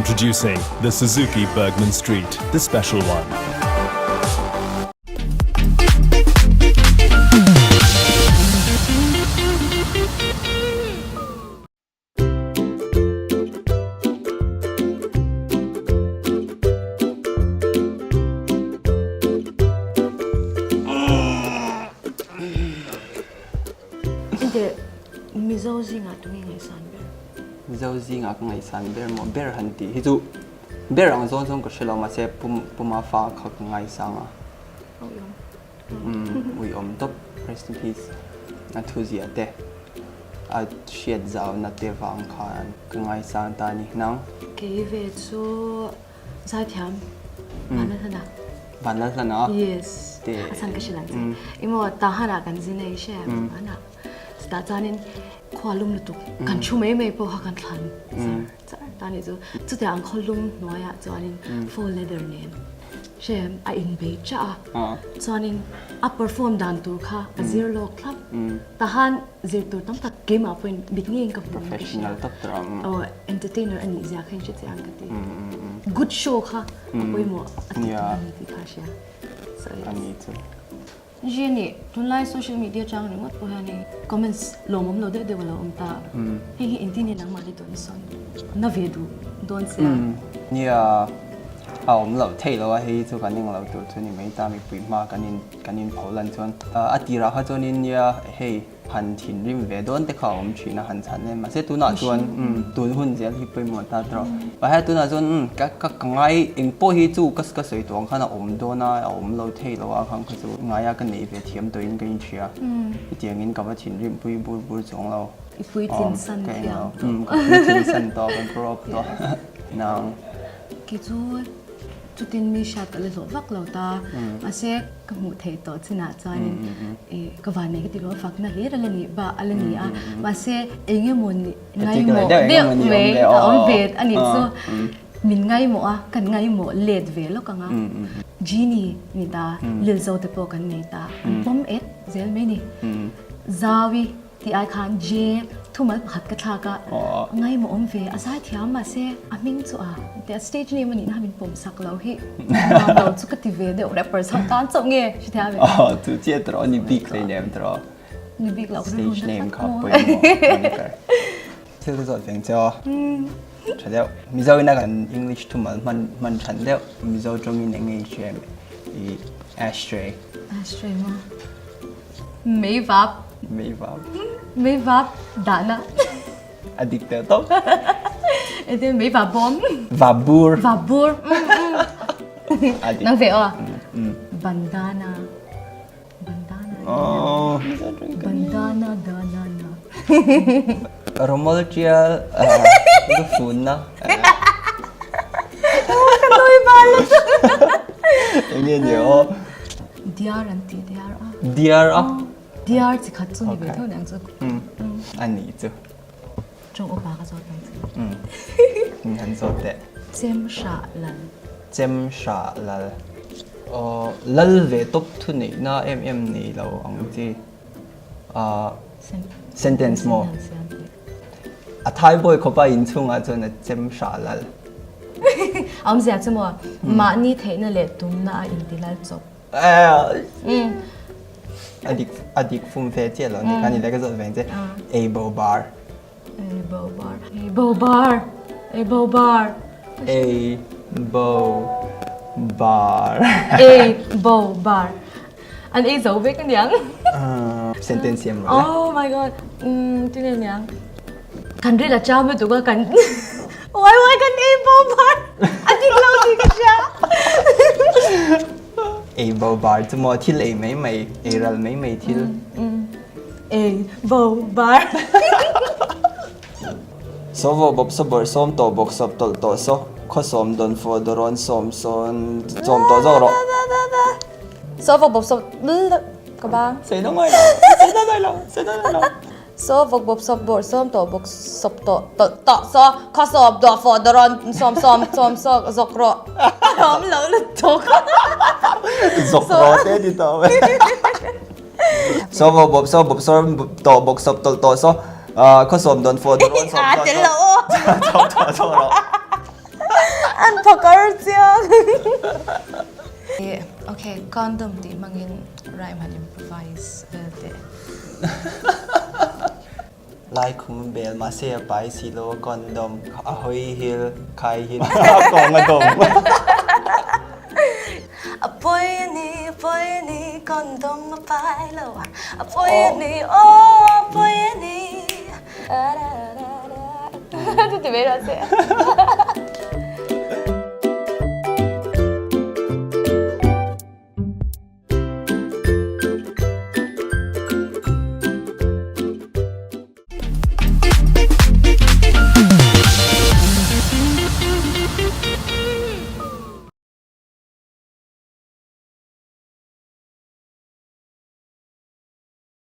Introducing the Suzuki Burgman Street, the special one. Inte Mizo zingah tunge ngaihsan ber? Mizo zingah ka ngaihsan ber maw? Ber han tih hi chu ber ang zawn zawn ka hre lo mahse Puma fa kha ka ngaisang a. Uiawm. Umm uiawm tawp rest in peace. A thuzia te a hriat zauna te vang khan ka ngaisang ta a ni. Nang? Kei ve chu Zaithiam Vanlalhlana. Vanlalhlana? Yes. Te. A chhan ka hrilh ang che. Emaw Tahan ah kan zin ei hre Tahan ah. Chutah chuanin khua lum lutuk kan thu mai mai pawh kha kan thlan char char ta ni chu. Chutiang ang khaw lum hnuaiah chuanin faux leather nen hre a inbei chah a. Chuanin a perform dan tur kha a zir lawk thlap. Tahan zir tur tam tak keimah pawhin mit ngeiin ka hmu ang ka hria. Professional tak tur ang. Aw entertainer a nih zia kha in hre chiang ka ti. Good show kha a pawimawh a ti tur a ni tih kha a hria. So yes. A ni chu. Jia nih tunlai social media chang ringawt pawh hian hei comments lawmawm lo deuh deuh a lo awm ta. Hei hi engtin nge nangmah ni dawn sawn na ve duh dawn sia. Nia a awm loh theih loh a hei chu kan englo tur chu ni mai ta mipui hma kan in kan in pho lan chuan a tirah kha chuan in nia hei han thinrim ve dawn te kha a awm thin a han chhan em mahse tunah chuan umm tun hun zel hi pawimawh ta tawh mahse tunah chuan umm ka ka ka ngai eng pawh hi chu ka ka sawi tawh ang khan a awm dawn a a awm lo thei lo a khang kha chu ngaia ka neih ve thiam tawhin ka inhria hetiangin ka va thinrim pui bur bur chuang lo I puitlin san thiam tawh umm ka puitlin san tawh ka grow up tawh nang Kei chu Chutin mi hriat ka la hlawh vak lo ta. Mahse ka hmuh theih tawh chinah chuanin ka vanneih ka ti lo a fakna hlir a la nih bak a la ni a. Mahse eng emaw ni ngaimawh deuh mai a awm ve a nih chu min ngaimawh a, kan ngaimawh let ve lawk ang a. Genie ni ta, Lilzo te pawh kan nei ta, an pawm et zel mai ni. Zaui. Tih ai khan Je thumal pakhat ka thlak a, ngaimawh awm ve, a zaithiam mahse a hming chu a tia stage name a nihna kha min pawm sak lo hi nuam lo chu ka ti ve deuh rappers ho tan chauh nge hrethiam em? Aw chu chiah tawh ni bik hlei nem tawh. Ni bik lo stage name kha pawimawh a ni ber. Thil ka zawt veng che aw. Tha deuh. Mizo ina kan English thumal hman hman than deuh Mizo tawngin eng nge i hria em i ashtray. Ashtray maw? Mei vap. Mei vap. Mei vap dahna. A dik teh tawp. Ete mei vap bawm. Vap bur. Vap bur. A dik. Nang ve aw. Bandana. Bandana. Oh. Bandana dana na. Romol tial lufunna. Ka nawi bal. Enge ni aw. Diar an ti diar a. Diar a? Diar chi khat chu ni ve tho niang chu. A ni chu. Tawng upa ka zawt ang chu. Min han zawt teh. Chem hrah lal. Chem hrah lal. Aw lal ve tawp thu neihna em em nei lo ang chi. Sentence maw? A thaibawi khawpa inchhungah chuan a chem hrah lal. Awmzia chu maw? Mahni theihna leh tumna a inti lal chawp. A dik a dik fum ve chiah lo ni kha ni le ka zawt veng che. Ei bo bar. Ei bo bar. Ei bo bar. Ei bo bar. Ei bo bar. Ei bo bar. An ei zo vek aniang. Sentence siam rawh le. Oh my god. Um ti nen niang. Kan ril a cham lutuk a kan Wai wai kan ei bo bar. A dik lo tih ka hria. Ei bo bar chu maw thil ei mai mai, ei ral mai mai thil. Ei bo bar. Sawvaw bawp sawbawrh sawm tawh bawk sawp tawlh tawh saw khaw sawm dawn fawh dawrawn sawm sawn chawm tawh zawk rawh. Sawvaw bawp sawp ka bang. Sei na ngai lo, sei na ngai lo, sei na ngai lo. Sawvaw bawp sawp bawrh sawm tawh bawk sawp tawh tawlh tawh saw khaw sawm dawh fawh dawrawn sawm sawm chawm sawk zawk rawh. Awm lo lutuk. Zawk rawh te ti tawh mai. Sawvaw bawp saw bawp sawr tawh bawk sawp tawlh tawh saw khaw sawm dawn fawh dawn sawm tel lo aw chawm tawh tawh rawh. An phakar chiang. Ok, condom tih hmangin rhyme han improvise vel teh. Lai khum bel mahse a pai si lo a condom a hawi hil khai hil a kawng a dawm. A pawi a ni, a pawi a ni, condom a pai lo. A pawi a ni, aw a pawi a ni. Chuti mai rawh se.